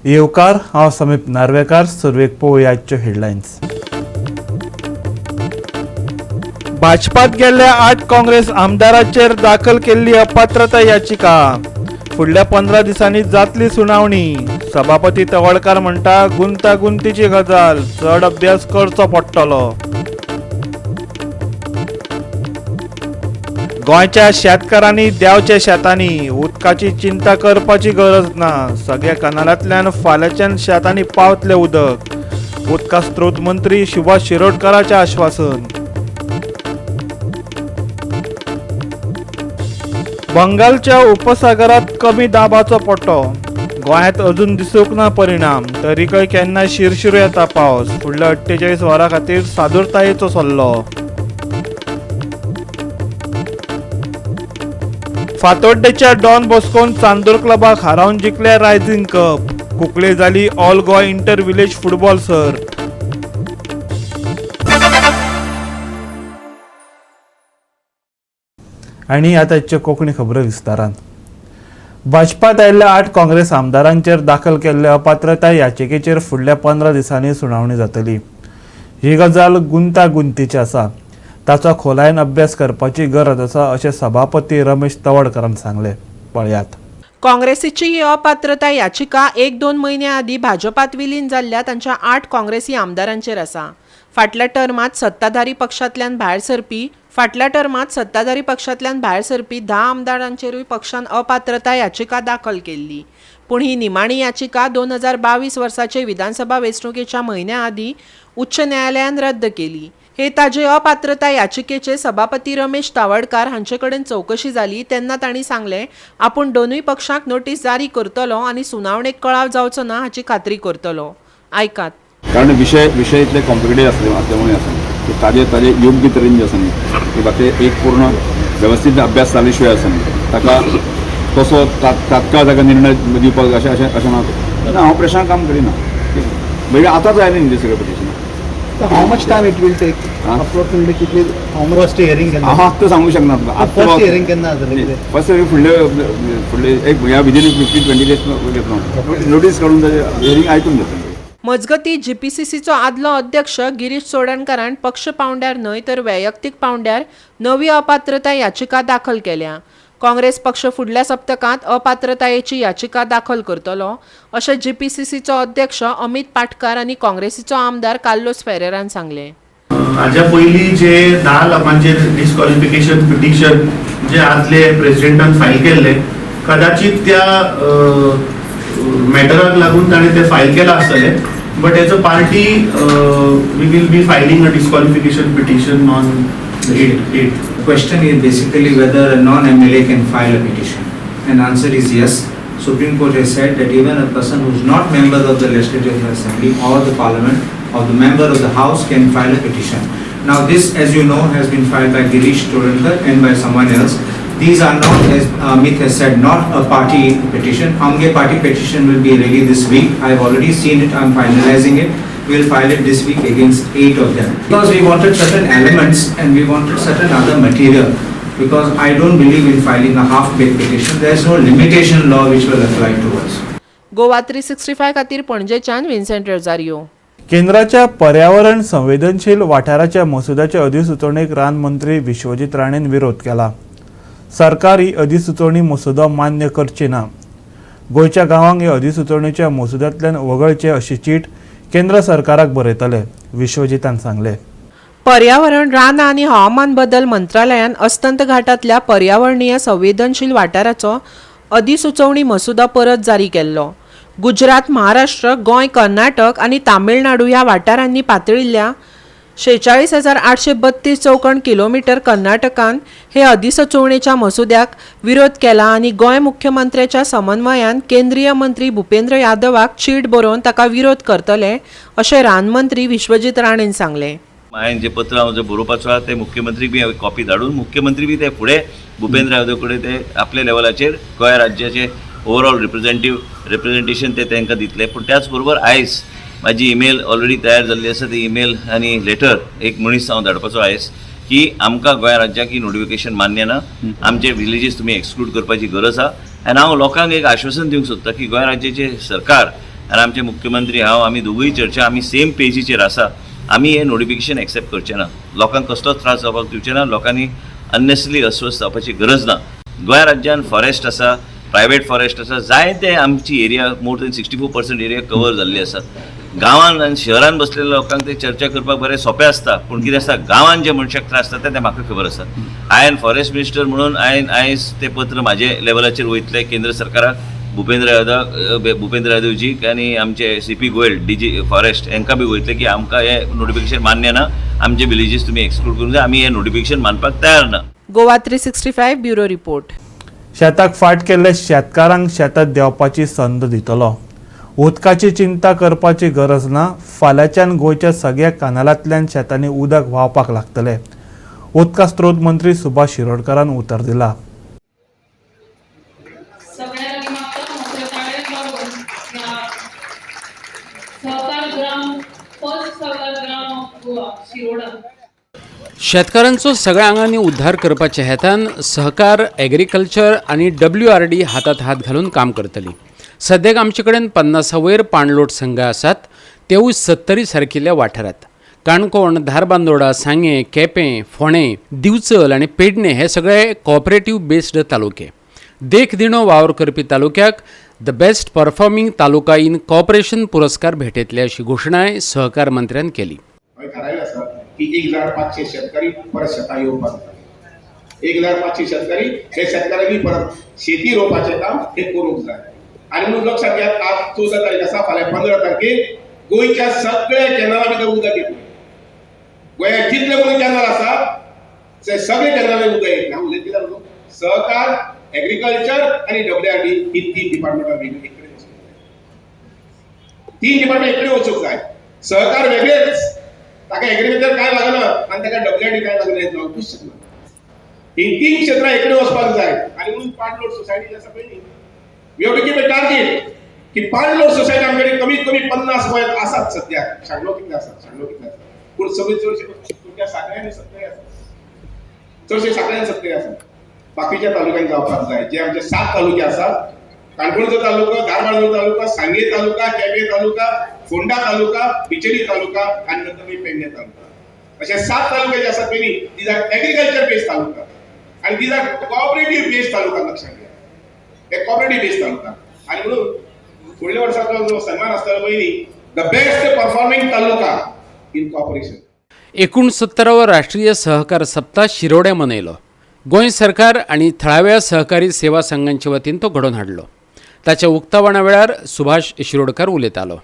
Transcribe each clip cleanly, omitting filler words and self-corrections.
येवकार. हांव समीप नार्वेकार. सुरवेक पळोवया आजच्यो हेडलायन्स. भाजपात गेल्ल्या 8 काँग्रेस आमदारांचेर दाखल केल्ली अपात्रता याचिका. फुडल्या 15 दिसांनी जातली सुनावणी. सभापती तवडकार म्हणटा, गुंतागुंतीची गजाल, चड अभ्यास करचो पडटलो. गोंयच्या शेतकारांनी देंवच्या शेतांनी उदकाची चिंता करपाची गरज ना. सगळ्या कनालांतल्यान फाल्यांच्यान शेतांनी पावतलें उदक. उदका स्त्रोत मंत्री सुभाष शिरोडकाराचें आश्वासन. बंगालच्या उपसागरात कमी दाबाचो पट्टो. गोंयांत अजून दिसूंक ना परिणाम, तरीकय केन्ना शिरशिरो येता पावस. फुडल्या 48 वरां खातीर सादुरतायेचो सल्लो. फातोड्डेच्या डॉन बॉस्कोन चांदूर क्लबाक हारोवन जिखले रायझिंग कप. कुंकळे जाली all Goa inter village football सर्त. आनी आतां कोंकणी खबरो विस्तारान. भाजपात आयिल्ल्या 8 काँग्रेस आमदारांचेर दाखल केल्ले अपात्रताय याचिकेचेर फुडल्या 15 दिसांनी सुनावणी जातली. ही गजाल गुंतागुंतीची आसा, ताचो खोलायेन अभ्यास करपाची गरज आसा, अशें सभापती रमेश तवडकारान सांगलें. पळयात. काँग्रेसीची ही अपात्रता याचिका 1-2 म्हयन्या आदीं भाजपात विलीन जाल्ल्या तांच्या 8 काँग्रेसी आमदारांचेर आसा. फाटल्या टर्मात सत्ताधारी पक्षांतल्यान भायर सरपी 10 आमदारांचेरूय पक्षान अपात्रता याचिका दाखल केल्ली. पूण ही निमाणी याचिका 2022 वर्साचे विधानसभा वेंचणुकेच्या म्हयन्या आदीं उच्च न्यायालयान रद्द केली. हे ताजे अपात्रता याचिकेचे सभापती रमेश तावडकार हांचे कडेन चवकशी जाली तेन्ना तांणी सांगलें, आपूण दोनूय पक्षांक नोटीस जारी करतलो आनी सुनावणेक कळाव जावचो ना हाची खात्री करतलो. आयकात. कारण विशय विशय इतले कॉम्प्लिकेटेड असले असल्यामुळे आसा की ताजे ताजे योग्य तरेन जे आसा न्ही की बाकी एक पूर्ण वेवस्थीत अभ्यास जाले शिवाय आसा न्ही ताका तसो तात्काळ ताका निर्णय दिवपाक अशें अशें अशें ना. ना, हांव प्रेशरान काम करिना. म्हणजे आतांच आयलें न्ही तें सगळें petition. How much time it will take? Huh? Approximately कितली, how much? First hearing केन्ना? हांव आत्तां सांगूंक शकना तुका. फर्स्ट हियरिंग केन्ना जातलें कितें? फर्स्ट हियरिंग फुडले फुडले एक ह्या विदीन 15-20 डेज घेतलो. नोटीस काडून ताजें हियरिंग आयकून घेतलें. मजगती, जीपीसीसीचो आदलो अध्यक्ष गिरीश चोडणकारान पक्ष पावंड्यार न्हय तर वैयक्तीक पावंड्यार नवी अपात्रता याचिका दाखल केल्या. काँग्रेस पक्ष फुडल्या सप्तकांत अपात्रतायेची याचिका दाखल करतलो, अशें जीपीसीसीचो अध्यक्ष अमित पाटकार आनी काँग्रेसीचो आमदार कार्लोस फेरेरान सांगलें. हाज्या पयलीं जे 10 लोकांचेर डिस्क्वॉलिफिकेशन पिटिशन जे आदले प्रेसिडेंटान फायल केल्ले, कदाचित त्या मॅटराक लागून ताणें ते फायल केलां आसतलें, but as a party we will be filing a disqualification petition on 8. The question is basically whether a non-MLA can file a petition. And answer is yes. Supreme Court has said that even a person who is not member of the Legislative Assembly or the Parliament or the member of the House can file a petition. Now this, as you know, has been filed by Girish Chodankar and by someone else. These are not, as Amit has said, not a party petition. Amge party petition will be ready this week. I've already seen it, I'm finalizing it. We'll file it this week against 8 of them. Because we wanted certain elements and we wanted certain other material. Because I don't believe in filing a half-baked petition. There is no limitation law which will apply to us. Goa 365 खातीर पणजेच्यान Vincent Rosario. केंद्राच्या पर्यावरण संवेदनशील वाठाराच्या मसुद्याच्या अधिसुचोवणेक रान मंत्री विश्वजीत राणेन विरोध केला. सरकार ही अधिसुचोवणी मसुदो मान्य करची ना. गोंयच्या गांवांक हे अधिसुचोवणेच्या मसुद्यांतल्यान वगळचे अशी चीट केंद्र सरकाराक बरयतले, विश्वजितान सांगलें. पर्यावरण, रानां आनी हवामान बदल मंत्रालयान अस्तंत घाटांतल्या पर्यावरणीय संवेदनशील वाठाराचो अधिसुचोवणी मसुदो परत जारी केल्लो. गुजरात, महाराष्ट्र, गोंय, कर्नाटक आनी तामिळनाडू ह्या वाठारांनी पातळिल्ल्या 46,832 चौखण किलोमिटर कर्नाटकान हे अधिसुचोवणेच्या मसुद्याक विरोध केला आनी गोंय मुख्यमंत्र्याच्या समन्वयान केंद्रीय मंत्री भुपेंद्र यादवाक चीट बरोवन ताका विरोध करतले, अशें रानमंत्री विश्वजीत राणेन सांगलें. हांवें जें पत्र हांव जें बरोवपाचो आहा तें मुख्यमंत्रीक बी हांवें कॉपी धाडून मुख्यमंत्री बी ते फुडें भुपेंद्र यादव कडेन ते आपल्या लेवलाचेर गोंय राज्याचे ओवरऑल रिप्रेझेंटेशन ते तांकां दितले. पूण त्याच बरोबर आयज म्हाजी इमेल ऑलरेडी तयार जाल्ली आसा. ती इमेल आनी लेटर एक मनीस हांव धाडपाचो आयज की आमकां गोंय राज्याक ही नोटिफिकेशन मान्य ना, आमचे विलेजीस तुमी एक्सक्लूड करपाची गरज आहा. आनी हांव लोकांक एक आश्वासन दिवंक सोदतां की गोंय राज्याचें सरकार आनी आमचे मुख्यमंत्री हांव आमी दोगूय चर्चा आमी सेम पेजीचेर आसा. आमी हें नोटिफिकेशन एक्सेप्ट करचे ना, लोकांक कसलोच त्रास जावपाक दिवचे ना, लोकांनी अननेसरी अस्वस्थ जावपाची गरज ना. गोंय राज्यान फॉरेस्ट आसा, प्रायवेट फॉरेस्ट आसा, जायते आमची area more than 64% area cover जाल्ली आसा. गांवान आनी शहरान बसलेल्या लोकांक ते चर्चा करपाक बरें सोंपें आसता, पूण कितें आसता गांवान जे मनशाक त्रास जाता तें म्हाका खबर आसा. हांवें फॉरेस्ट मिनिस्टर म्हणून हांवें आयज तें पत्र म्हाजे लेवलाचेर वयतलें केंद्र सरकाराक, भुपेंद्र यादवजीक आनी आमचे CP Goyal DG forest हांकां बी वयतले की आमकां हें नोटिफिकेशन मान्य ना, आमचे विलेजीस तुमी एक्सक्लूड करूंक जाय, आमी हें नोटिफिकेशन मानपाक तयार ना. Goa 365 bureau report. शेताक फाट केल्ले शेतकारांक शेतात देंवपाची संद दितलो. उदकाची चिंता करपाची गरज ना. फाल्यांच्यान गोंयच्या सगळ्या कानालांतल्यान शेतांनी उदक व्हांवपाक लागतलें. उदका स्त्रोत मंत्री सुभाष शिरोडकारान उतर दिला. शेतकारांचो सगळ्या आंगांनी उद्धार करपाच्या हेतान सहकार एग्रीकल्चर आनी WRD हातात हात घालून काम करतली. सद्याक आमचे कडेन 50 वयर पाणलोट संघ आसात, तेवूय 70 सारकिल्ल्या वाठारांत. काणकोण, धारबांदोडा, सांगें, केपें, फोंडें, दिवचल आनी पेडणे हे सगळे कॉपरेटीव बेस्ड तालुके. देखदिणो वावर करपी तालुक्याक the best performing taluka in cooperation पुरस्कार भेटयतले अशी घोशणाय सहकार मंत्र्यान केली. की 1500 शेतकरी परत शेतां येवपाक जाय, 1500 शेतकरी हे शेतकऱ्यांनी परत शेती रोवपाचें काम हे करूंक जाय. आनी म्हणून लक्षात घेयात, आज 14 तारीख आसा, फाल्यां 15 तारखेर गोंयच्या सगळ्या कॅनला भितर उदक येतलें. गोंयांत जितले कोण कॅनल आसा ते सगळे कॅनलांनी उदक येतलें. हांव उलयतलें म्हणून सहकार, एग्रीकल्चर आनी WRD ही 3 डिपार्टमेंटां एक कडेन वचूंक जाय, 3 डिपार्टमेंट एक कडेन वचूंक जाय. सहकार वेगळेच, ताका एग्रीकल्चर काय लागना आनी ताका WRD काय लागना, जावपूच शकना. ही 3 क्षेत्रां एककडे वचपाक जाय. आनी म्हणून पाणलोट सोसायटी जी आसा पळय न्ही, we have to keep a target की पाणलोट सोसायटी आमचे कमीत कमी 50 गोंयांत आसात सद्या. 96 कितले आसात, 96 कितले आसात, पूण सगळे चडशे तुमच्या साखळ्यांनी 70 आसात, चडशे साखळ्यांनी 70 आसात. बाकीच्या तालुक्यांनी जावपाक जाय. जे आमचे 7 तालुके आसात, काणकोणचो तालुको, धारबांदोडा तालुका, सांगे तालुका, केपें तालुका, फोंडा तालुका, बिचेली तालुका आनी नंतर पेडणे तालुका, अशे 7 तालुके जे आसात पळय न्ही, these are agriculture based taluka आनी these are cooperative based taluka. लक्षात घ्या, हे कॉपरेटीव बेस्ड तालुका. आनी म्हणून फुडल्या वर्साचो जो सन्मान आसतलो पळय न्ही, the best performing taluka in cooperation. 69वो राष्ट्रीय सहकार सप्ताह शिरोड्या मनयलो. गोंय सरकार आनी थळाव्या सहकारी सेवा संघांचे वतीन तो घडोवन हाडलो. ताच्या उक्तावणा वेळार सुभाष शिरोडकर उलयतालो.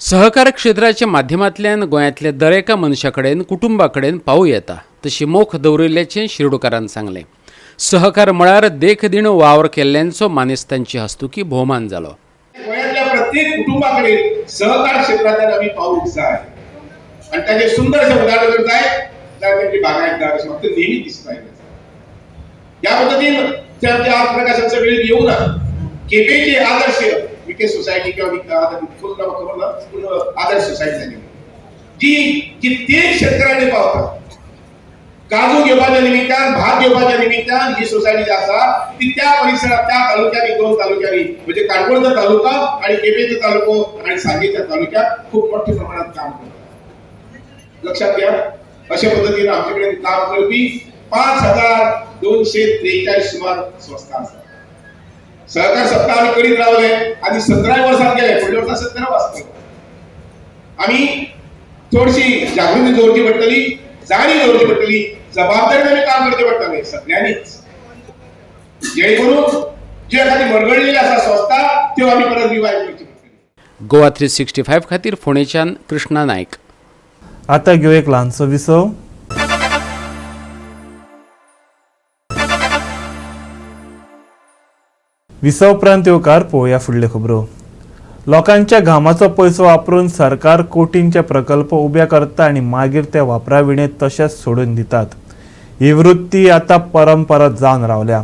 सहकार क्षेत्राच्या माध्यमांतल्यान गोंयांतल्या दरेका मनशा कडेन, कुटुंबा कडेन पावूं येता तशी मोख दवरिल्ल्याचें शिरोडकारान सांगलें. सहकार मळार देखदिणो वावर केल्ल्यांचो मानेस्तांची हस्तुकी भोवमान जालो. गोंयांतल्या प्रत्येक कुटुंबा कडेन सहकार क्षेत्रांतल्यान आमी पावूंक जाय आनी ताचें सुंदर अशें उदाहरण जर जाय जाल्यार तेमची बागायतदार अशें म्हाका नेहमी दिसता. ह्या पद्दतीन ते आमचे आज प्रकाशांचो वेळ येवना. केपेंची आदर्श विके सोसायटी किंवा खबर ना, पूण आदर्श सोसायटी जाली जी कित्येक शेतकऱ्यांनी पावता. काजू घेवपाच्या निमित्तान, भात घेवपाच्या निमित्तान ही सोसायटी जी आसा ती त्या परिसरात, त्या तालुक्यांनी, 2 तालुक्यांनी, म्हणजे काणकोणचा तालुका आणि केपेंचा तालुको आणि सांगेच्या तालुक्यात खूप मोठ्या प्रमाणात काम करतात. लक्षात घ्या, अशा पद्धतीने आमच्याकडे काम करपी 5243 सुमार संस्था आसात. सहकार सप्ताह आमी करीत रावले आनी 17 वर्सां गेले, फुडल्या वर्सा 17 आसतले. आमी थोडीशी जागृती दवरची पडटली, जाणीव दवरची पडटली, जबाबदारीन आमी काम करचें पडटलें सगळ्यांनीच, जेणे करून जे एखादी मरगळलेली आसा संस्था त्यो आमी परत रिवायव करची पडटली. गोवा 365 खातीर फोंडेच्यान कृष्णा नायक. आतां घेवया एक ल्हानसो विसव. विसव उपरांत येवकार पळोवया फुडल्यो खबरो. लोकांच्या घामाचो पयसो वापरून सरकार कोटींचे प्रकल्प उबे करता आनी मागीर ते वापरा विणे तशेंच सोडून दितात. ही वृत्ती आतां परंपरा जावन रावल्या.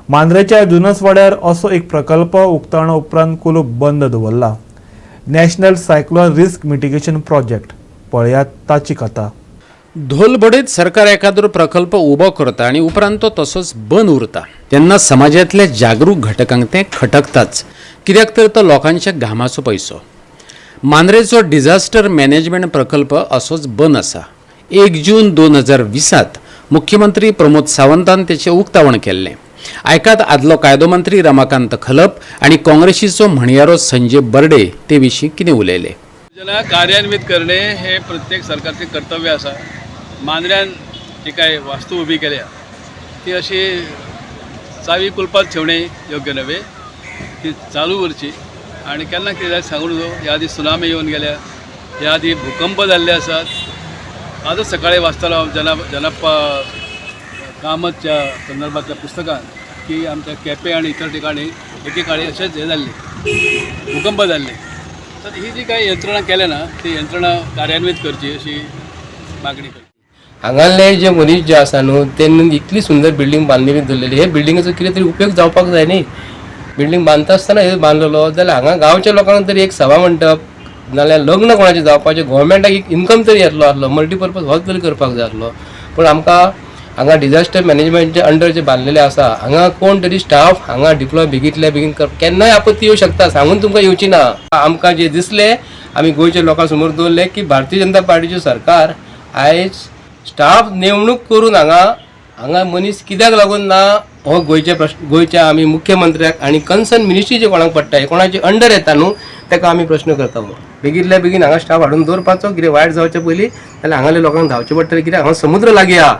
मांद्रेच्या जुनसवाड्यार असो एक प्रकल्प उक्तावणा उपरांत कुलूप बंद दवरला. National cyclone risk mitigation project, पळयात ताची कथा. धोल बडयत सरकार एखादो प्रकल्प उबो करता आनी उपरांत तो तसोच बंद उरता तेन्ना समाजांतल्या जागरूक घटकांक तें खटकताच. कित्याक तर तो लोकांच्या घामाचो पयसो. मांद्रेचो डिझास्टर मॅनेजमेंट प्रकल्प असोच बंद आसा. 1 जून 2020 मुख्यमंत्री प्रमोद सावंतान तेचें उक्तावण केल्लें. आयकात आदलो कायदो मंत्री रमाकांत खलप आनी काँग्रेसीचो म्हणयारो संजय बर्डे ते विशीं कितें उलयले. योजना कार्यान्वित करणे हे प्रत्येक सरकारचे कर्तव्य आसा. मांद्र्यान जी काय वास्तू उभी केल्या ती अशी चावी कुलपात ठेवणे योग्य नव्हे, ती चालू उरची. आनी केन्ना कितें जाय सांगून न्हू. ह्या आदी सुनामी येवन गेल्या, ह्या आदी भूकंप जाल्ले आसात. आजच सकाळी वाचतालो हांव जनप्पा कामतच्या संदर्भातल्या पुस्तकान की आमच्या केपें आनी इतर ठिकाणी एकेकाळी अशेंच हे जाल्ले, भूकंप जाल्ले. तर ही जी काही यंत्रणा केल्या ना ती यंत्रणा कार्यान्वित करची अशी मागणी करची. हांगासले जे मनीस जे आसा न्हू तेन्ना इतली सुंदर बिल्डींग बांदलेली दवरलेली. हे बिल्डिंगेचो कितें तरी उपयोग जावपाक जाय न्ही. बिल्डींग बांदता आसतना हे बांदलेलो जाल्यार हांगा गांवच्या लोकांक तरी एक सभा मंडप नाल्यार लग्न कोणाचें जावपाचें गोवोरमेंटाक एक इनकम तरी येतलो आसलो, मल्टीपर्पज हॉल तरी करपाक जाय आसलो. पूण आमकां हांगा डिझास्टर मॅनेजमेंटचे अंडर जे बांदलेले आसा हांगा कोण तरी स्टाफ हांगा डिप्लॉय बेगींतल्या बेगीन केन्नाय आपत्ती येवं शकता, सांगून तुमकां येवची ना. आमकां जे दिसलें आमी गोंयच्या लोकां समोर दवरलें की भारतीय जनता पार्टीचें सरकार आयज स्टाफ नेमणूक करून हांगा हांगा मनीस कित्याक लागून ना हो गोंयचे प्रश्न. गोंयच्या आमी मुख्यमंत्र्याक आनी कन्सर्न मिनिस्ट्री जे कोणाक पडटा कोणाचे अंडर येता न्हू ताका आमी प्रश्न करता. बेगींतल्या बेगीन हांगा स्टाफ हाडून दवरपाचो, कितें वायट जावचे पयलीं जाल्यार हांगाले लोकांक धांवचें पडटलें. कित्याक हांगा समुद्र लागीं आहा,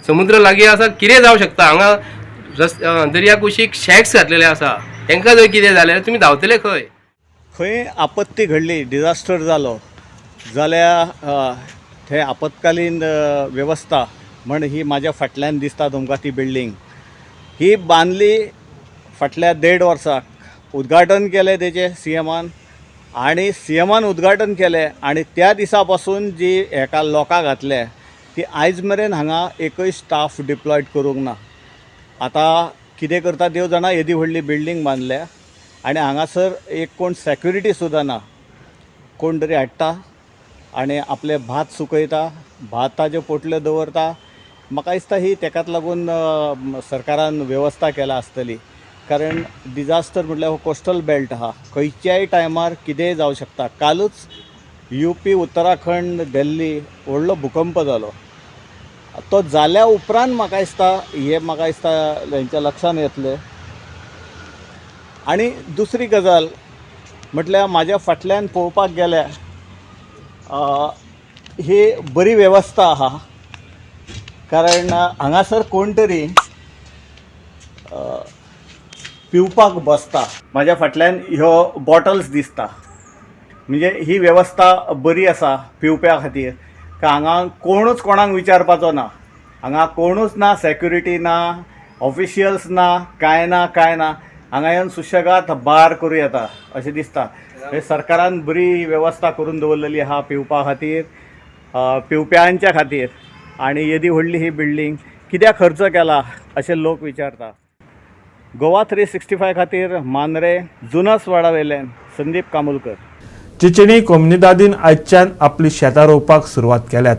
समुद्र लागीं आसा, कितें जावं शकता. हांगा दर्या कुशीक शॅक्स घातलेले आसा, तांकां जर कितें जालें तुमी धांवतले खंय? खंय आपत्ती घडली, डिझास्टर जालो जाल्यार थंय आपत्कालीन वेवस्था म्हण ही म्हाज्या फाटल्यान दिसता तुमकां ती बिल्डींग ही बांदली फाटल्या 1.5 वर्साक. उद्घाटन केलें तेचें सीएमान आनी सीएमान उद्घाटन केलें आनी त्या दिसा पासून जी हेका लोकां घातले ती आयज मेरेन हांगा एकूय स्टाफ डिप्लॉयड करूंक ना. आतां कितें करता देव जाणा. येदी व्हडली बिल्डींग बांदल्या आनी हांगासर एक कोण सेक्युरिटी सुद्दां ना. कोण तरी हाडटा आनी आपलें भात सुकयता, भाताच्यो पोटल्यो दवरता. म्हाका दिसता ही तेकाच लागून सरकारान वेवस्था केला आसतली, कारण डिझास्टर म्हटल्यार हो कोस्टल बेल्ट आहा, खंयच्याय टायमार कितेंय जावं शकता. कालूच यूपी, उत्तराखंड, दिल्ली व्हडलो भुकंप जालो. तो जाल्या उपरांत म्हाका दिसता हे म्हाका दिसता हेंच्या लक्षान येतलें. आनी दुसरी गजाल म्हटल्यार म्हाज्या फाटल्यान पळोवपाक गेल्यार ही बरी वेवस्था आहा, कारण हांगासर कोण तरी पिवपाक बसता. म्हाज्या फाटल्यान ह्यो बॉटल्स दिसता, म्हणजे ही वेवस्था बरी आसा पिवप्या खातीर. का हांगा कोणूच कोणाक विचारपाचो ना, हांगा कोणूच ना, सेक्युरिटी ना, ऑफिशियल्स ना, कांय ना कांय ना. हांगा येवन सुशेगाद बार करूं येता अशें दिसता. हे सरकारान बरी वेवस्था करून दवरलेली आहा पिवपा खातीर, पिवप्यांच्या खातीर. आनी येदी व्हडली ही बिल्डींग कित्याक खर्च केला अशें लोक विचारता. गोवा 365 खातीर मांद्रे जुनस वाडा वयल्यान संदीप कामुलकर. चिंचणी कोमुनिदादीन आयच्यान आपली शेतां रोवपाक सुरवात केल्यात.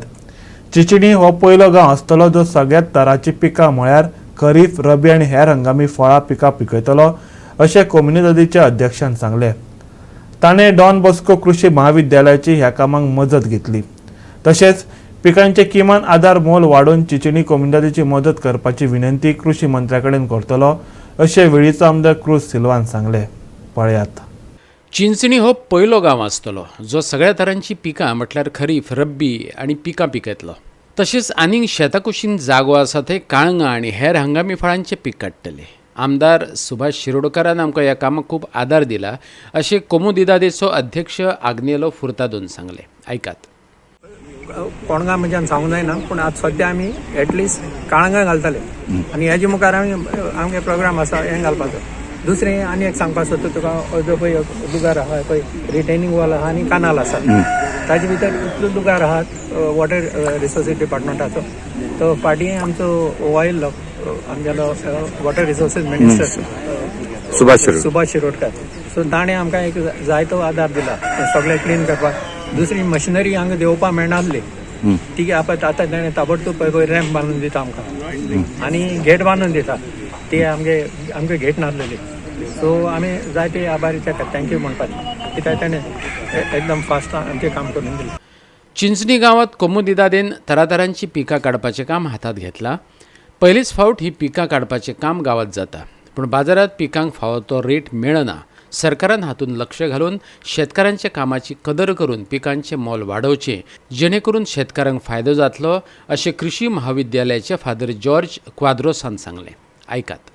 चिंचणी हो पयलो गांव आसतलो जो सगळ्यात तरांची पिकां म्हळ्यार खरीफ, रबी आनी हेर हंगामी फळां पिकां पिकयतलो अशें कोमुनिदादीच्या अध्यक्षान सांगलें. ताणें डॉन बॉस्को कृषी महाविद्यालयाची ह्या कामाक मजत घेतली. तशेंच पिकांचे किमान आदार मोल वाडोवन चिंचणी कोमुनिदादीची मदत करपाची विनंती कृषी मंत्र्या कडेन करतलो अशें वेळीचो आमदार क्रूज सिल्वान सांगलें. पळयात. चिंचणी हो पयलो गांव आसतलो जो सगळ्या तरांची पिकां म्हटल्यार खरीफ, रब्बी आनी पिकां पिकयतलो. तशेंच आनीक शेता कुशीन जागो आसा थंय काळंगां आनी हेर हंगामी फळांचें पीक काडटले. आमदार सुभाष शिरोडकारान आमकां ह्या कामाक खूब आदार दिला अशें कोमुनिदादीचो अध्यक्ष आग्नेलो फुर्तादोन सांगलें. आयकात. कोणगा म्हज्यान सांगूंक जायना, पूण आतां सद्या आमी एटलिस्ट काळंगां घालतले आनी हेजे मुखार आमी आमगे प्रोग्राम आसा हें घालपाचो. दुसरें आनी एक सांगपाक सोदता तुका, जो पळय दुगार आहा पळय रिटेनिंग वॉल आहा आनी कानाल आसा, ताजे भितर इतलो दुगार आहात वॉटर रिसोर्सीस डिपार्टमेंटाचो. तो फाटीं आमचो आयिल्लो आमगेलो water resources minister Subhash Shirodkar, so ताणें आमकां एक जायतो आदार दिला सगळें क्लीन करपाक. दुसरी मशिनरी हांगा देंवपाक मेळनासली, ती आतां ताणें ताबडतोब पळय रॅम्प बांदून दिता आमकां आनी गेट बांदून दिता. ती आमगे आमकां गेट नासलेली. सो आमी जायते आभारी ताका thank you म्हणपाचें, कित्याक ताणें एकदम फास्ट आमचें काम करून दिलें. चिंचणी गांवांत कोमुनिदादेन तरातरांची पिकां काडपाचें काम हातांत घेतलां. पयलीच फावट ही पिकां काडपाचें काम गांवांत जाता, पूण बाजारांत पिकांक फावो तो रेट मेळना. सरकारान हातूंत लक्ष घालून शेतकारांच्या कामाची कदर करून पिकांचें मोल वाडोवचें, जेणे करून शेतकारांक फायदो जातलो अशें कृषी महाविद्यालयाचे फादर जॉर्ज क्वाद्रोसान सांगलें. आयकात.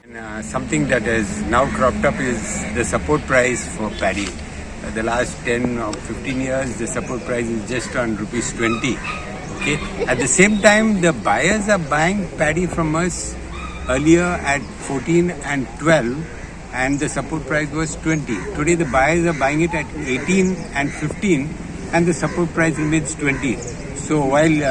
Something that has now cropped up is the support price for paddy. The last 10 or 15 years, the support price is just on rupees 20. Okay. At the same time, the buyers are buying paddy from us earlier at 14 and 12, and the support price was 20. Today, the buyers are buying it at 18 and 15, and the support price remains 20. So while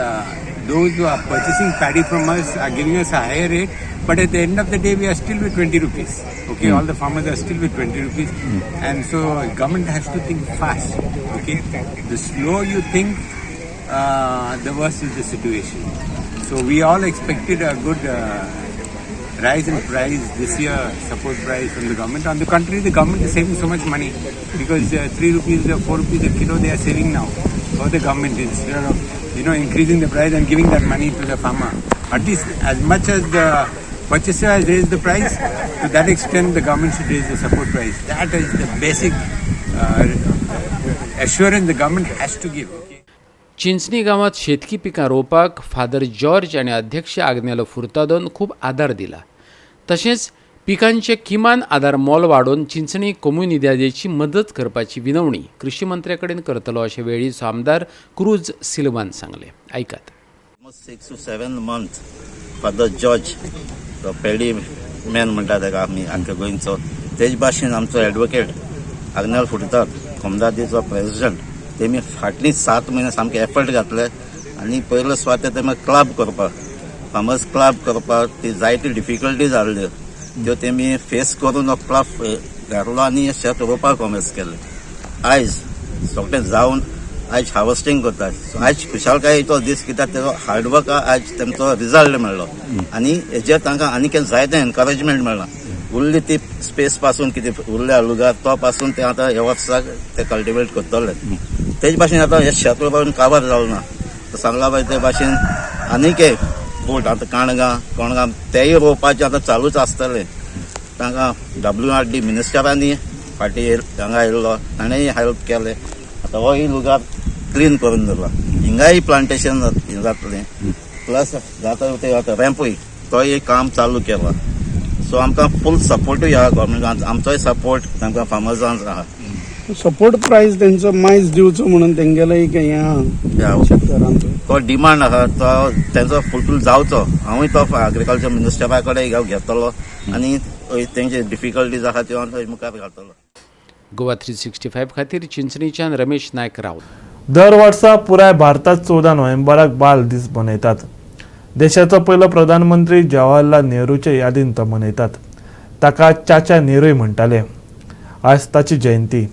those who are purchasing paddy from us are giving us a higher rate, but at the end of the day, we are still with 20 rupees. Okay, all the farmers are still with 20 rupees. And so government has to think fast. Okay, the slower you think, the worse is the situation. So we all expected a good rise in price this year, support price from the government. On the contrary, the government is saving so much money because 3 rupees or 4 rupees a kilo they are saving now for the government, instead of increasing the price and giving that money to the farmer. At least as much as the purchaser has raised the price, to that extent the government should raise the support price. That is the basic assurance the government has to give. Okay? Chinchani गांवांत शेतकी पिकां रोवपाक father George आनी अध्यक्ष आग्नेलो फुर्तादोन खूब आदार दिला. तशेंच पिकांचे किमान आदार मोल वाडोवन चिंचणी कोमुनिदादेची मदत करपाची विनवणी कृषी मंत्र्या कडेन करतलो अशें वेळीचो आमदार क्रूज सिल्वान सांगलें. आयकात. 6 to 7 months Father George, तो पेडी मॅन म्हणटा ताका आमी आमच्या गोंयचो, तेज भाशेन आमचो एडवोकेट आग्नेल फुर्ताद कोमुनिदादीचो प्रेजिडंट, तेमी फाटलीं 7 म्हयने सामके एफर्ट घातले आनी पयलो सुवातेर तेमी क्लब करपाक, फार्मर्स क्लब करपाक ती जायती डिफिकल्टी जाल्ल्यो त्यो तेमी फेस करून हो क्लब घातलो आनी शेत रोवपाक कॉमेस केलें. आयज सगळें जावन आयज हार्वस्टींग करता. आयज खुशालकायेचो दीस, कित्याक तेजो हार्डवर्क आयज तेमचो रिजल्ट मेळ्ळो आनी हेजेर तांकां आनीक जायतें एनकरेजमेंट मेळ्ळां. उरली ती स्पेस पासून कितें उरल्या लुगार तो पासून ते आतां ह्या वर्साक ते कल्टिवेट करतले. तेज भाशेन आतां हे शेत रोवपाक काबार जालो ना, सांगला बाय ते भाशेन आनीक एक बोट आतां काणगां कोणगां तेय रोवपाचें आतां चालूच आसतलें. तांकां WRD मिनिस्टरांनी फाटीं हांगा आयिल्लो, ताणेंय हेल्प केलें. आतां होय लुगार क्लीन करून दवरला, हिंगाय प्लांटेशन जातलें, प्लस जाता ते आतां रॅम्पूय तोय काम चालू केला. सो आमकां फूल सपोर्टूय आहा गव्हर्मेंटान, आमचोय सपोर्ट तांकां फार्मर्सांक आहा. सपोर्ट प्रायस तेंचो मायज दिवचो म्हणून तेंगेलो एक हें आहा शेतकारांचो, तो डिमांड आहा, तो तेंचो फुलफील जावचो. हांवूय तो एग्रीकल्चर मिनिस्टरा कडेन हांव घेतलो आनी तेंचे डिफिकल्टीज आहा त्यो हांव मुखार घालतलो. गोवा 365 खातीर चिंचणीच्यान रमेश नायक राऊत. दर वर्सा पुराय भारतात 14 नोव्हेंबराक बाल दीस मनयतात. देशाचो पयलो प्रधानमंत्री जवाहरलाल नेहरूचे यादीन तो मनयतात. ताका चाचा नेहरूय म्हणटाले. आज ताची जयंती.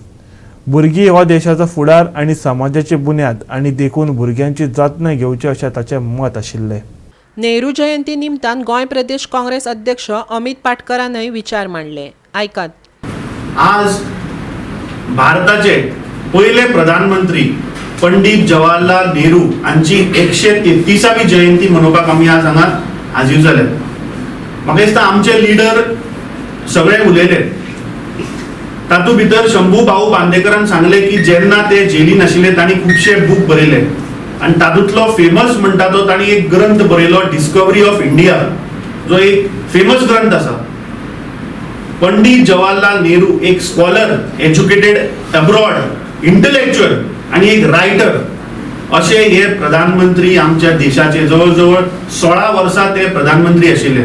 भुरगीं हो देशाचो फुडार आनी समाजाची बुन्याद आनी देखून भुरग्यांची जतनाय घेवची अशें ताचें मत आशिल्लें. नेहरू जयंती निमतान गोंय प्रदेश काँग्रेस अध्यक्ष अमित पाटकरानय विचार मांडले. आयकात. आज भारताचे पयले प्रधानमंत्री पंडित जवाहरलाल नेहरू हांची 133वी जयंती मनोवपाक आमी आज हांगा हाजीर जाले. म्हाका दिसता आमचे लिडर सगळे उलयले, तातूंत भितर शंभू भाऊ बांदेकरान सांगले की जेन्ना ते जेलीन आशिल्ले तांणी खुबशे बूक बरयले आनी तातूंतलो फेमस म्हणटा तो तांणी एक ग्रंथ बरयलो डिस्कवरी ऑफ इंडिया, जो एक फेमस ग्रंथ आसा. पंडित जवाहरलाल नेहरू एक स्कॉलर, एज्युकेटेड अब्रॉड, इंटलेक्च्युअल आनी एक रायटर अशे हे प्रधानमंत्री आमच्या देशाचे जवळ जवळ 16 वर्सां ते प्रधानमंत्री आशिल्ले.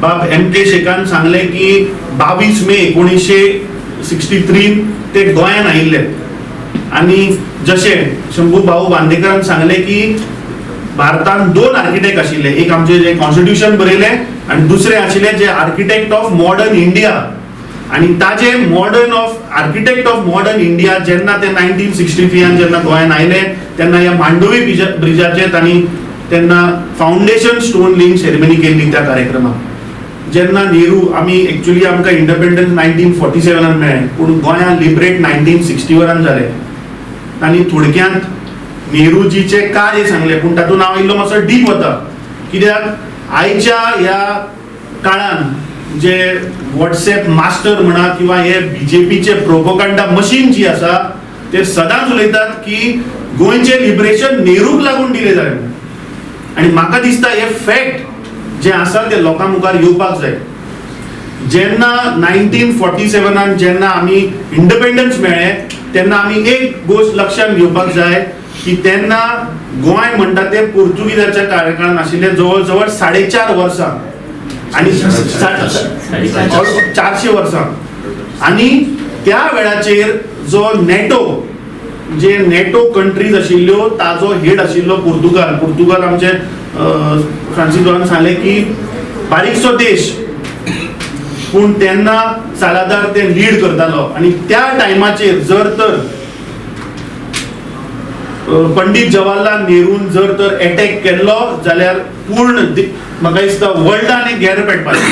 बाब एम के शेखान सांगले की 22 मे 1963 ते गोंयान आयिल्ले आनी जशें शंभू भाऊ बांदेकरान सांगले की भारतान 2 आर्किटेक्ट आशिल्ले, एक आमचे जे कॉन्स्टिट्यूशन बरयले आनी दुसरे आशिल्ले जे आर्किटेक्ट ऑफ मॉडर्न इंडिया. आनी ताजे modern of architect of modern India जेन्ना ते 1963 जेन्ना गोंयान आयले तेन्ना ह्या मांडवी ब्रिजाचे तांणी तेन्ना फावंडेशन स्टोन लेइंग सेरेमनी केल्ली त्या कार्यक्रमाक. जेन्ना नेहरू, आमी एक्चुअली आमकां इंडिपेंडन्स 1947 मेळ्ळें, पूण गोंयांत लिबरेट 1961 जालें. आनी थोडक्यांत नेहरूजीचे कार्य सांगलें, पूण तातूंत हांव इल्लो मातसो डीप वता, कित्याक आयच्या ह्या काळान जे वॉट्सएप मास्टर म्हणा किंवा हे बीजेपीचे प्रोपोगंडा मशीन जी आसा, ते सदांच उलयतात की गोंयचें लिबरेशन नेहरूक लागून डिले जालें. आनी म्हाका दिसता हे फॅक्ट जे आसा ते लोकां मुखार येवपाक जाय. जेन्ना 1947 जेन्ना आमी इंडिपेंडन्स मेळ्ळें, तेन्ना आमी एक गोश्ट लक्षात घेवपाक जाय की तेन्ना गोंय म्हणटा ते पोर्तुगीजाच्या कार्यकाळान आशिल्ले जवळ जवळ 4.5 वर्सां आनी 400 वर्सां. आनी त्या वेळाचेर जो नेटो, जे नेटो कंट्रीज आशिल्ल्यो, ताजो हेड आशिल्लो पुर्तुगाल. पुर्तुगाल आमचे फ्रांसीस बाबान सांगलें की बारीकसो देश, पूण तेन्ना सालादार ते लीड करतालो. आनी त्या टायमाचेर जर तर पंडित जवाहरलाल नेरून जर तर एटॅक केल्लो जाल्यार पूर्ण म्हाका दिसता वर्ल्डान एक गेर पेटपाचें.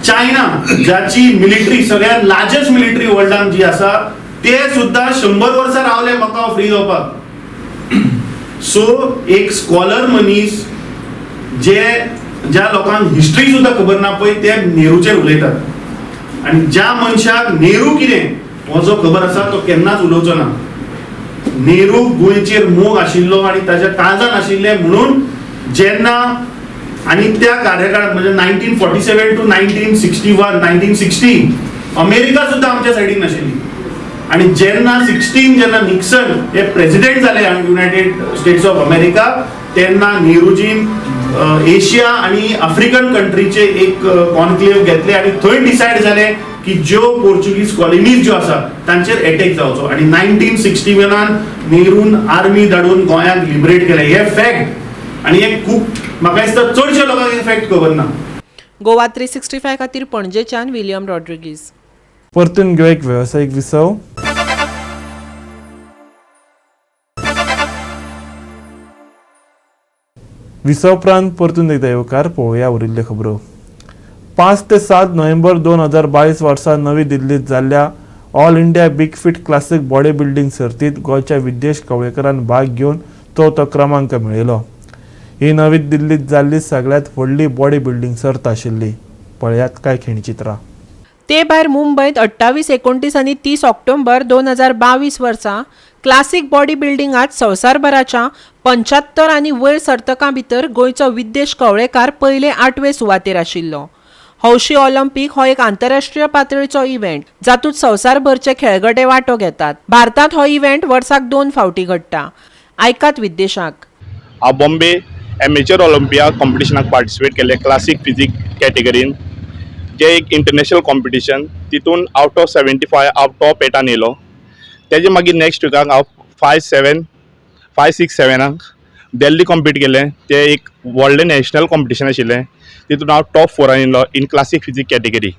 चायना, ज्याची मिलिटरी सगळ्यात लार्जस्ट मिलिटरी वर्ल्डान जी आसा, ते सुद्धा 100 वर्सां रावले म्हाका फ्री जावपाक. सो एक स्कॉलर मनीस, जे ज्या लोकांक हिस्ट्री सुद्धा खबर ना पळय, ते नेहरूचेर उलयतात. आनी ज्या मनशाक नेहरू कितें हो जो खबर आसा, तो केन्नाच उलोवचो ना. नेहरू गोंयचेर मोग आशिल्लो आनी ताच्या काळजान आशिल्लें, म्हणून जेन्ना आनी त्या कार्यकाळात म्हणजे 1947 to 1961, 1960 America सुद्धा आमच्या सायडीन नाशिल्ली. आणि जेन्ना 16 जेन्ना निक्सन हे प्रेसिडेंट जाले युनायटेड स्टेट्स ऑफ अमेरिका, तेन्ना नेहरूजीन एशिया आणि आफ्रिकन कंट्रीचे एक कॉन्क्लेव्ह घेतले आणि थंय डिसायड जाले की ज्यो पोर्चुगीज कॉलनीज ज्यो आसा तांचेर एटॅक जावचो. आणि 1961 नेरून आर्मी धाडून गोंयाक लिबरेट केलें. हे फॅक्ट आणि हे खूब म्हाका दिसता चडशे लोकांक हे फॅक्ट खबर ना. गोवा 365 खातीर पणजेच्यान विलियम रॉड्रिगीज. परतून घेऊ एक वेवसायीक विसव. विसव उपरांत परतून एकदा येवकार. पळोवया उरिल्ल्यो खबरो. 5 ते 7 नोव्हेंबर 2022 वर्सा नवी दिल्लीत जाल्ल्या All India Big Fit Classic body building सर्तीत गोंयच्या विद्येश कवळेकरान भाग घेवन चवथो क्रमांक मेळयलो. ही नवी दिल्लीत जाल्ली सगळ्यांत व्हडली बॉडी बिल्डींग सर्त आशिल्ली. पळयात कांय खिणचित्रां. ते भायर मुंबयत 28, 29 आनी 30 ऑक्टोबर 2022 वर्सा क्लासिक बॉडी बिल्डिंगात संवसारभराच्या 75 आनी वयर सर्तकां भितर गोंयचो विद्येश कवळेकार पयले आठवे सुवातेर आशिल्लो. हौशी ऑलिम्पिक हो एक आंतरराष्ट्रीय पातळीचो इव्हेंट, जातूंत संवसारभरचे खेळगडे वांटो घेतात. भारतांत हो इव्हेंट वर्साक दोन फावटी घडटा. आयकात विद्येशाक. हांव बॉम्बे एमेचर ऑलिम्पिया कॉम्पिटिशनाक पार्टिसिपेट केल्लें क्लासीक फिजीक कॅटेगरीन, जें एक इंटरनॅशनल कॉम्पिटिशन. तितून आवट ऑफ 75 हांव टॉप एटान येयलो. तेजे मागीर नेक्स्ट विकाक हांव फाय सेवन फाय सिक्स सेवनाक दिल्ली कॉम्पीट केलें. तें एक व्हडलें नॅशनल कॉम्पिटिशन आशिल्लें. तितून हांव टॉप फोरान येयलो इन क्लासीक फिजीक कॅटेगरी.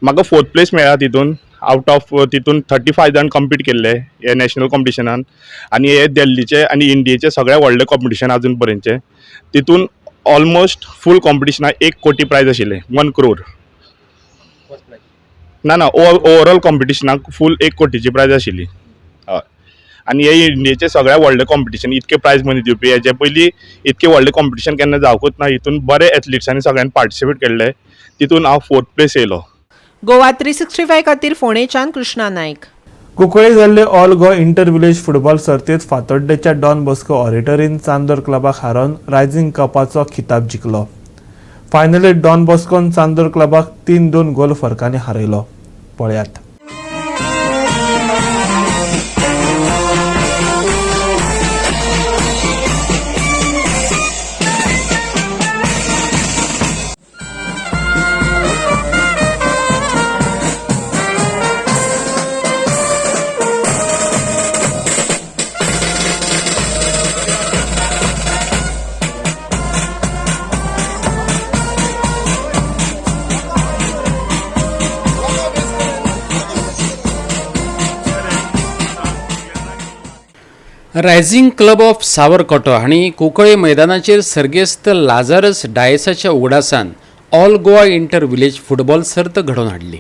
म्हाका फोर्थ प्लेस मेळ्ळा तितून. आवट ऑफ तितून 35 जाण कॉम्पीट केल्ले हे नॅशनल कॉम्पिटिशनान. आनी हे दिल्लीचे आनी इंडियेचे सगळ्या व्हडलें कॉम्पिटिशन अजून पर्यंतचें. तितून ऑलमोस्ट फूल कॉम्पिटिशनाक 1 कोटी प्रायज आशिल्लें, 1 क्रोर. ना ना, ओवरऑल कॉम्पिटिशनाक फूल 1 कोटीची प्रायज आशिल्ली. हय, आनी हे इंडियेचे सगळ्या व्हडलें कॉम्पिटिशन. इतके प्रायज मनी दिवपी हेजे पयलीं इतकें व्हडलें कॉम्पिटिशन केन्ना जावकूच ना. हितून बरे एथलिट्सांनी सगळ्यांनी पार्टिसिपेट केल्ले. तितून हांव फोर्थ प्लेस येयलो. गोवा 365 खातीर फोंडेच्यान कृष्णा नायक. कुंकळ्ळे जाल्ले All Goa Inter Village Football सर्तीत फातोड्डेच्या डॉन बॉस्को ऑडिटोरीन चांदोर क्लबाक हारोवन रायझिंग कपाचो खिताब जिखलो. फायनलीत डॉन बॉस्कोन चांदोर क्लबाक 3-2 गोल फरकांनी हारयलो. पळयात. रायझिंग क्लब ऑफ सावरकोटो हांणी कुंकळे मैदानाचेर सर्गेस्त लाजारस डायसाच्या उगडासान all Goa inter village football सर्त घडोवन हाडली.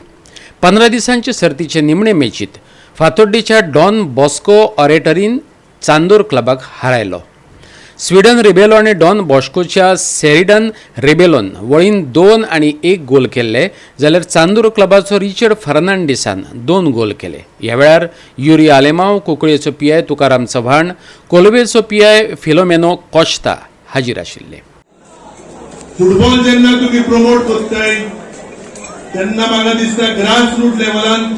15 दिसांचे सर्तीचे निमणे मॅचीत फातोड्डेच्या डॉन बॉस्को ऑरेटरीन चांदोर क्लबाक हारायलो. स्वीडन रिबेलो आनी डॉन बॉस्कोच्या सेरिडन रिबेलोन वळीन 2 आनी 1 गोल केल्ले, जाल्यार चांदूर क्लबाचो रिचर्ड फर्नांडीसान 2 गोल केले. ह्या वेळार युरी आलेमाव, कुंकळेचो पीआय तुकाराम चव्हाण, कोलवेचो पीआय फिलोमेनो कॉश्ता हाजीर आशिल्ले. फुटबॉल जेन्ना तुमी प्रमोट करताय तेन्ना म्हाका दिसता ग्रास रूट लेवलांत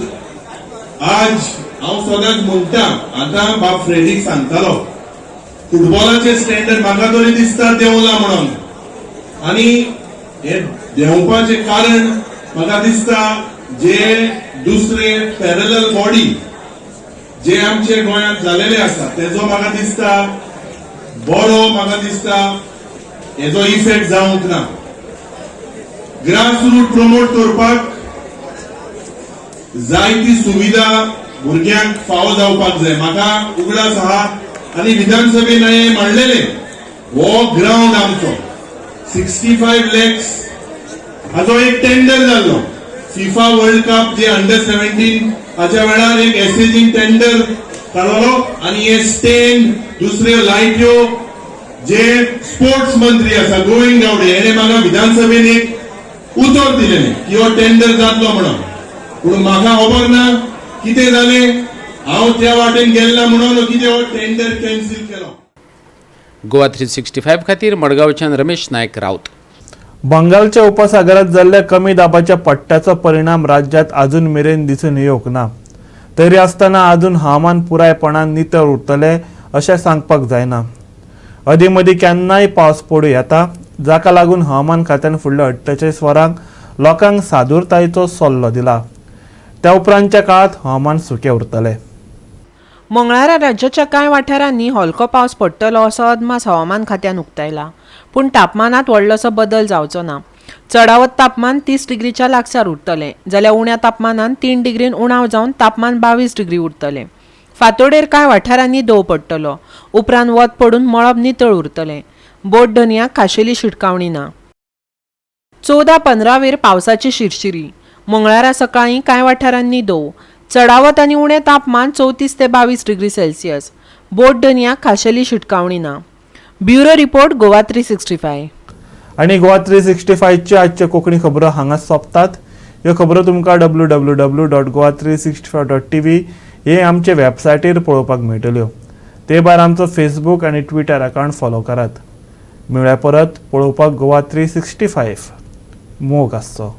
आज हांव सदांच म्हणटा, आतां बाब फ्रेडीक सांगतालो फुटबॉलाचे स्टँडर्ड म्हाका तरी दिसता देंवला म्हणून, आनी हे देंवपाचें कारण म्हाका दिसता जे दुसरे पॅरलल बॉडी जे आमचे गोंयांत जालेले आसा तेजो म्हाका दिसता बरो म्हाका दिसता हेजो इफेक्ट जावंक ना. ग्रास रूट प्रमोट करपाक जायती सुविधा भुरग्यांक फावो जावपाक जाय. म्हाका उगडास आहा आनी विधानसभेन हांवें म्हणलेलें, हो ग्रावंड आमचो 65 लॅक्स हाचो एक टेंडर जाल्लो. फिफा वर्ल्ड कप जे अंडर 17 हाच्या वेळार एक एसएजीन टेंडर काडलो आनी हे स्टँड दुसऱ्यो लायट्यो जे स्पोर्ट्स मंत्री आसा गोविंद गावडे हेणे म्हाका विधानसभेन एक उतर दिलेलें की हो टेंडर जातलो म्हणून, पूण म्हाका खबर ना कितें जालें, हांव त्या वाटेन गेल्ला म्हणून कितें हो टेंडर कॅन्सील केलो. गोवा 365 खातीर मडगांवच्यान रमेश नायक राऊत. बंगालच्या उपसागरात जाल्ल्या कमी दाबाच्या पट्ट्याचो परिणाम राज्यात अजून मेरेन दिसून येवंक ना. तरी आसतना अजून हवामान पुरायपणान नितळ उरतलें अशें सांगपाक जायना. अदीं मदीं केन्नाय पावस पडूं येता, जाका लागून हवामान खात्यान फुडल्या 48 वरांक लोकांक सादूरतायेचो सल्लो दिला. त्या उपरांतच्या काळांत हवामान सुकें उरतलें. मंगळारा राज्याच्या कांय वाठारांनी हलको पावस पडटलो असो अदमास हवामान खात्यान उक्तायला. पूण तापमानांत व्हडलोसो बदल जावचो ना. चडावत तापमान 30 डिग्रीच्या लागसार उरतलें, जाल्यार उण्या तापमानांत 3 डिग्रीन उणाव जावन तापमान 22 डिग्री उरतलें. फांतोडेर कांय वाठारांनी दव पडटलो. उपरांत वत पडून मळब नितळ उरतलें. बोट धनयाक खाशेली शिटकावणी ना. 14-15वेर पावसाची शिरशिरी. मंगळारा सकाळीं कांय वाठारांनी दव. चडावत आनी उणें तापमान 34 ते 22 डिग्री सेल्सियस. बोट धनयाक खाशेली शिटकावणी ना. Bureau report, Goa 365. आनी गोवा 365च्यो आजच्यो कोंकणी खबरो हांगा सोंपतात. ह्यो खबरो तुमकां www.goa365.tv हे आमचे वेबसायटीर पळोवपाक मेळटल्यो. ते भायर आमचो फेसबूक आनी ट्विटर अकावंट फॉलो करात. मेळ्या परत पळोवपाक गोवा 365. मोग आसचो.